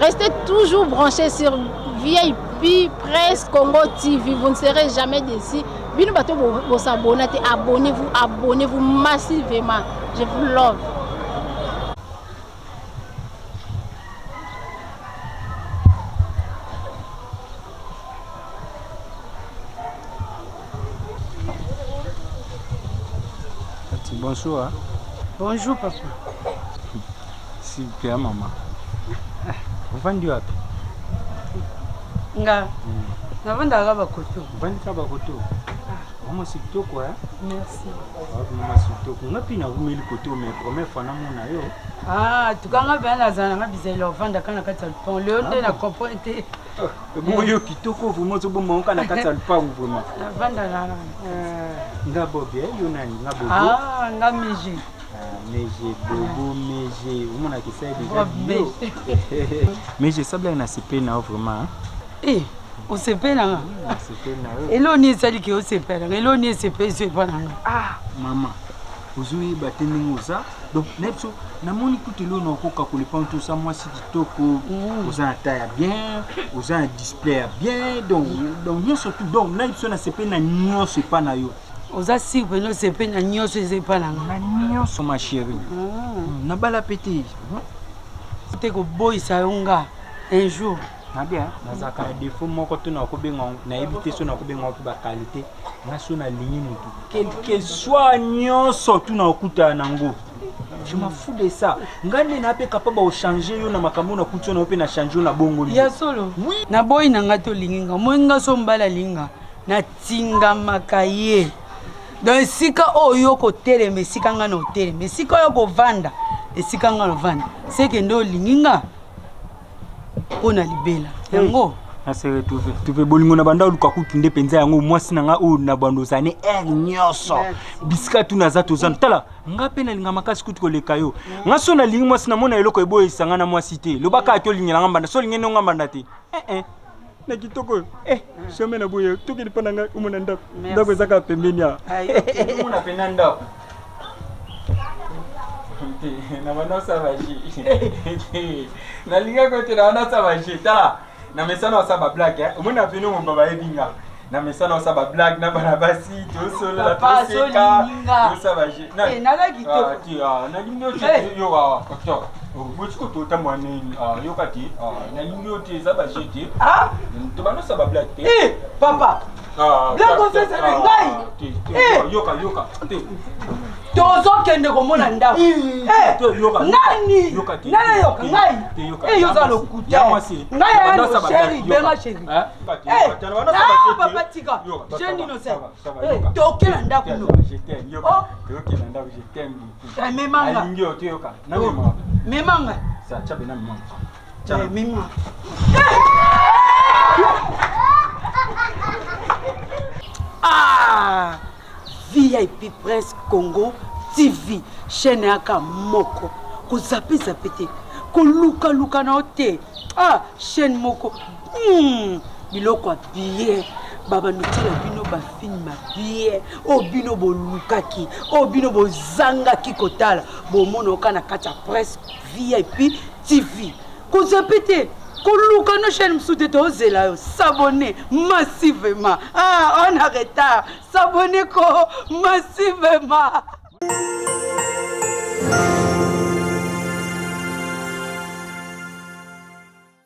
Restez toujours branchés sur VIP Presse Congo TV. Vous ne serez jamais déçus. Bino bato bo s'abonner, abonnez-vous, abonnez-vous massivement. Je vous love. Bonjour. Hein? Bonjour papa. Super maman. Ovandi wapi? Nga. Navandaka bakoto. Ovandika bakoto. Mwasi kitoko eh? Merci. Mwasi kitoko. Nga mpe nawumeli koto mais première fois namona yo. Ah, tukanga mpe nazala nanga bizaleli ovandaka na kati ya lupango. Lelo nde na comprendre te. Bongo yo kitoko vraiment ozobomba ngo kaka na kati ya lupango vraiment. Navandaka na. Nga Bob eh? Yo nani? Nga Bobo. Ah, nga Meje. Meje Bobo Meje omonaka esali deja bio. Meje sabla na sepeli na yo vraiment. Eh, osepela nga. Nasepeli na yo. Eloko nini esali ke osepela nga? Eloko nini esepelisi yo epa na nga? Ah, mama ozoyeba te ndenge oza donc na biso namoni kutu eloko na okoka kolepa nto oza mwasi kitoko oza na taille ya bien oza na display ya bien donc donc nyonso tout donc na biso nasepeli na nyonso epa na yo. Oza sur pena osepeli na nyonso eza epa na nga? Na nyonso ma chérie. Nabala pe te. Te koboyisa yo nga un jour. Na bien, nazalaka na défaut moko to nakobenga nayebi te so nakobenga mpe ba qualité nga so nalingi motu quelque soit nyonso tu nakokutana nango je m'en fous de ça nga nde na mpe capable ya kochange yo na makambo nakuti yo na yo mpe na change yo na bongo ya solo oui. Naboyi na nga te olingi nga omoni nga so mobali alingi nga natingamaka ye donc esika oyo okotelema esika nga na otelema esika oyo okovanda esika nga na ovanda seke nde olingi nga mpo na libela yango na se retrouve tupe bolingo na banda oluka kutu nde mpenza yango mwasi na nga oyo na bando ozali heure nyonso bisika tu naza toza tala nga mpe nalinga makasi kutu koleka yo nga so nalingi mwasi namona eloko eboyisa nga na mwasi te loba kaka te olingela nga mbanda so olingi nde nga mbanda te eh, eh. Na kitoko oyo eh, jamais na boye tokende mpa na ngai omona ndako ndako eza kaka pembeni awa omona mpenza ndako te na banda osala baje nalingaki yo te na banda osala baje tala na mesana osala bablage omoni na veni omomba bayebi nga na mesana osala bablage na bana basi tosolola toseka tosala baje nalingi yo te yoka botiko totambola nini yoka te nalingi yo te eza baje te tobanda osala bablage te papa blague osesele ngai yoka yoka te tozokende komona ndako nani nani yoka ngai yo oza lokuta ngai ayano chéri benga chéri papa tika jeune innocent toke na ndako no memanga memanga mema ah VIP Presse Congo TV chaîne yaka moko kozape zape te kolukaluka na yo te ah chaîne moko biloko ya bien babandotela bino bafilme ya bien oyo bino bolukaki oyo bino bozangaki kotala bomona oka na kati ya presse VIP TV kozape te koluka no chaîne mosusu te tozela yo s'abonner massivement ah on a retard s'abonner ko massivement.